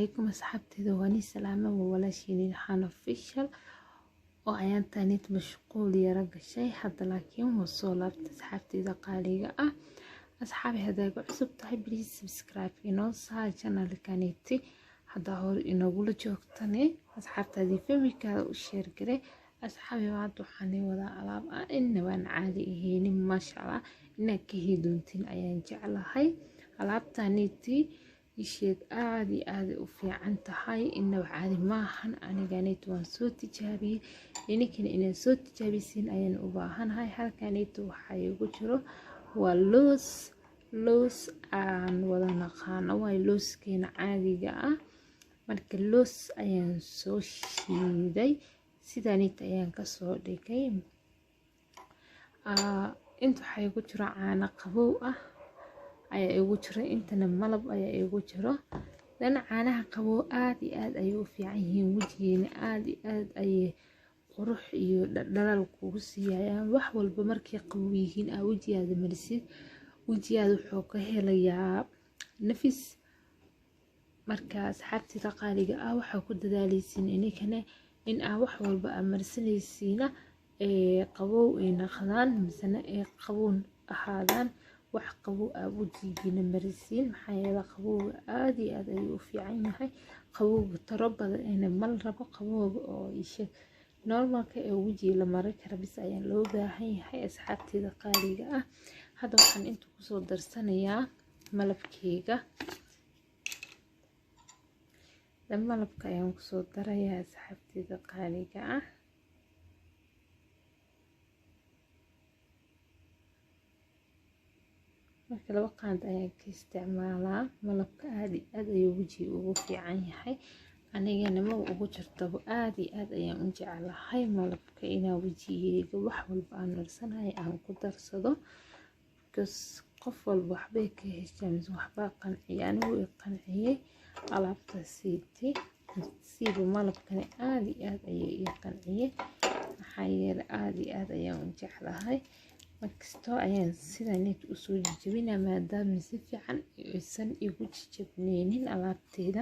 Calaykum asxaabteyda, waa nii salaama, waa walaashiin Ilhaan Official oo ayaantanid mashquul yara gashay hadda, laakiin waa soo laabtay. Asxaabteyda qaaliga ah, asxaabi, haddaa igu cusub tahay, please subscribe inoo saar channelkaniti. Haddaa hore inagula joogtane, asxaabtaadii familkaada u share gare. Asxaabi, maanta waxaan ii wadaa alaab ah inabaan caadi ahaynin, maasha Allah, inaad ka heli doontiin ayaan jeclahay. Alaabtaniti isheeg aada iyo aada u fiican tahay, inaba caadi maahan. Aniganit waan soo tijaabiyey, ininkana inaad soo tijaabisiin ayaan u baahanahay. Halkanit waxaa igu jiro waa loos, loos aan wada naqaano, waay looskeena caadiga ah. Marka loos ayaan soo shiiday, sidanit ayaan kasoo dhigay. Inta waxaa igu jiro caano qabow ah ayaa igu jiro, intana malab ayaa igu jiro. Dan caanaha qabow aada iyo aada ayay u fiican yihiin, wejigeena aada iyo aada ayay qurux iyo dhalaal kugu siiyayaan. Wax walba markay qabow yihiin aa wejigaada marisid, wejigaada wuxuu ka helayaa nafis. Marka asxaabtida qaaliga ah, waxaa ku dadaaleysiin ininkana in aa wax walba aa marsanaysiina ee qabow ay naqdaan, misena ay qabow ahaadaan. Wax qabow aa wejigiina marisiin, maxaa yeele qabowga aada iyo aada ayuu u fiican yahay. Qabowga taro badan ina mal rabo, qabowga oo isha normalka ee wejiga la marin kara bis ayaa loo baahan yahay. Asxaabteyda qaaliga ah, hadda waxaan inta kusoo darsanayaa malabkeyga. Malabka ayaan kusoo darayaa, asxaabteyda qaaliga ah. Marka 2 qaand ayaan ka isticmaalaa. Malabka aada iyo aada ayuu wejiga ugu fiican yahay, anigana ma ugu jirtaba, aada iyo aada ayaan u jeclahay malabka inaa wejigeyga wax walba aan marsanayo aan ku darsado, because qof walba waxbay ka heshaa mise waxbaa qanciya. Anigu i qanciyey alaabtaasiiti, siiba malabkani aada iyo aada ayuu ii qanciyey, maxaa yeelay aada iyo aada ayaan u jeclahay. Markastoo ayaan sidanit usoo jijabinaa, maadaama si fiican aysan igu jijabneynin alaabteyda.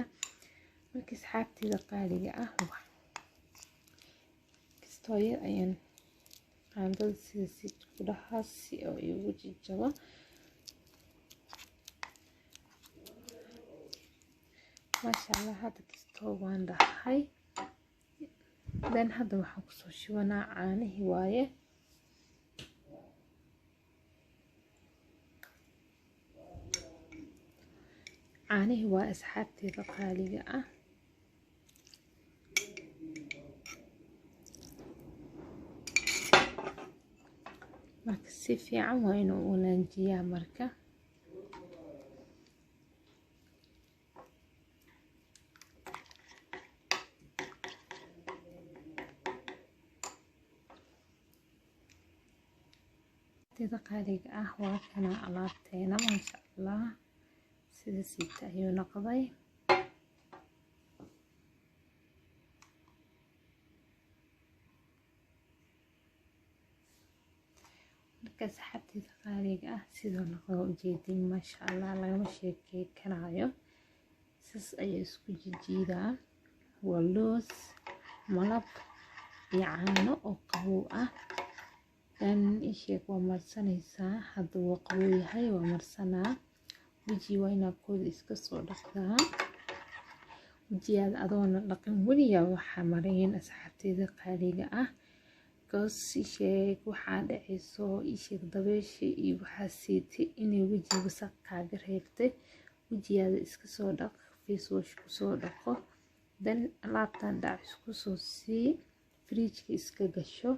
Marka asxaabteyda qaaliga ah, kastoo yar ayaan qaandada sida si ku dhahaa si oo igu jijabo. Maasha Allah, hadda kastoo waan dhahay. Dan hadda waxaan kusoo shubanaa caanihii waaye. Caanihii waa, asxaabteyda qaaliga ah. Marka si fiican waa inuu wanaajiyaa. Marka teda qaaliga ah, waa kana alaabteena, maasha Allah, sida siita ayuu noqday. Marka asxaabteyda qaaliga ah, siduu noqdo ujeedin, maasha Allah, lagama sheekey karaayo. Saas ayaa isku jijiidaa. Waa loos, malab iyo caano oo qabow ah. Dan isheeg waa marsanaysaa. Hadda wuu qabow yahay, waa marsanaa. Weji waa inaa kooda iska soo dhaqdaa. Wejigaada adoona dhaqin weligaa waxaa marayn, asxaabteyda qaaliga ah, because isheeg waxaa dhacayso isheeg dabeesha iyo waxaa siitay inay wejiga wasaq kaaga reebtay. Wejigaada iska soo dhaq, face wash kusoo dhaqo, dan alaabtan dhac isku soo sii, fridgeka iska gasho.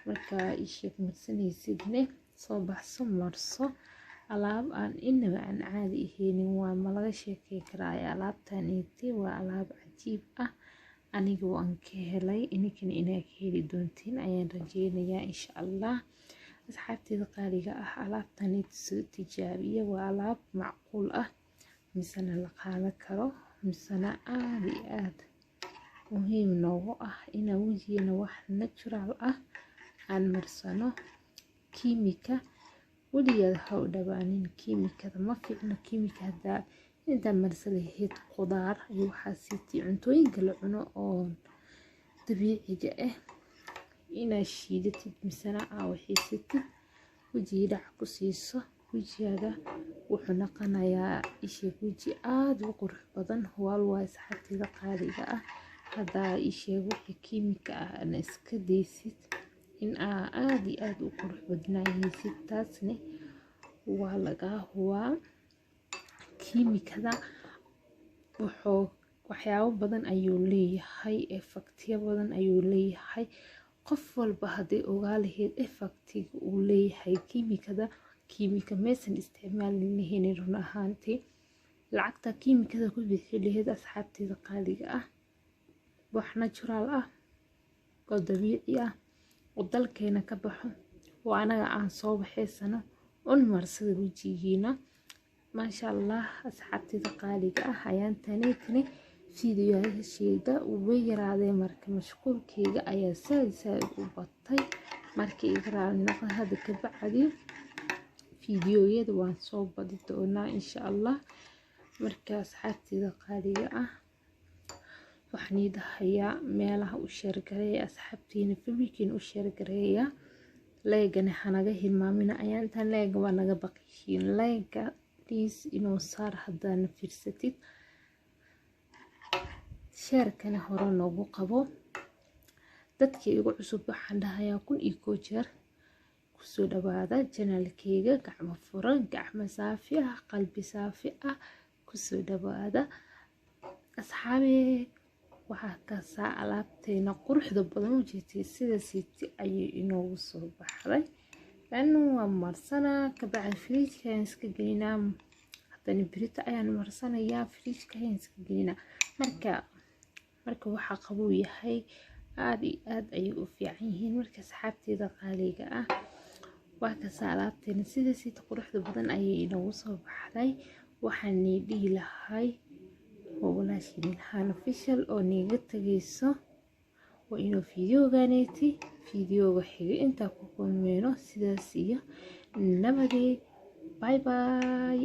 Marka isheeg marsanaysidne, soo baxso, marso. Alaab aan inaba aan caadi ahaynin waa, ma laga sheekey karaayo. Alaabtaniti waa alaab cajiib ah, aniga waan ka helay, ininkana inaa ka heli doontiin ayaan rajeynayaa, insha Allah. Asxaabteyda qaaliga ah, alaabtaniti soo tijaabiya. Waa alaab macquul ah, misena la qaadan karo, misena aada iyo aada muhiim noogu ah inaan wejigeena wax natural ah aan marsano. Kiimika weligeed ha u dhawaanin, kiimikada ma fiicno. Kiimika haddaa Intaa marsan lahayd qudaar iyo waxaa siitay cuntooyinka la cuno oo dabiiciga ah, inaad shiidatid misena aa waxaysatid, wejiga dhac ku siiso, wejigaaga wuxuu noqonayaa isheeg weji aada u qurux badan. Hubaal waa, asxaabteyda qaaliga ah, haddaa isheeg wixii kiimika ah ana iska daysid, in aa aada iyo aada u qurux badnaanaysid. Taasne waa lagaa hubaa. Kiimikada wuxuu waxyaabo badan ayuu leeyahay, effectyo badan ayuu leeyahay. Qof walba hadday ogaa lahayd effectiga uu leeyahay kiimikada, kiimika maysan isticmaali lahayn. Run ahaantii, lacagta kiimikada ku bixi lahayd, asxaabteyda qaaliga ah, wax natural ah oo dabiici ah oo dalkeena ka baxo oo anaga aan soo waxaysano un marsada wejigiina. Maasha Allah, asxaabteyda qaaliga ah, ayaan taneytani fiidiyoyaasheeda way yaraadeen. Marka mashquulkeyga ayaa saaid saaid u batay. Markii iga raali noqda. Hadda ka bacdi fiidiyoyada waan soo badi doonaa, insha Allah. Marka asxaabteyda qaaliga ah, waxaan ii dhahayaa meelaha u share gareeya, asxaabtiina, familykiina u share gareeya. Like-gana hanaga hilmaamina. Ayaan intaan like-ga waa naga baqishiin. Like-ga please inuu saar haddaana fiirsatid, share-kana hore noogu qabo. Dadkii igu cusub waxaan dhahayaa 1001 jeer kusoo dhawaada channelkeyga. Gacmo furan, gacmo saafi ah, qalbi saafi ah kusoo dhawaada, asxaabee. Waxaa kasaa alaabteena quruxda badan u jeetay, sida siiti ayay inoogu soo baxday. Laanu waa marsanaa, kabacdi fridgeka ayaan iska gelinaa. Haddana berito ayaan marsanayaa, fridgeka ayaan iska gelinaa. Marka waxaa qabuu yahay, aada iyo aada ayay u fiican yihiin. Marka asxaabteeda qaaliga ah, waa kasa alaabteena sida siita quruxda badan ayay inoogu soo baxday. Waxaan nii dhihi lahay, waa walaashiin Ilhaan Official oo niiga tagayso. Waa inuu fiidiyoganeyti fiidiyoga xigay intaa ku kulmeyno, sidaas iyo nabadey. Bye bye.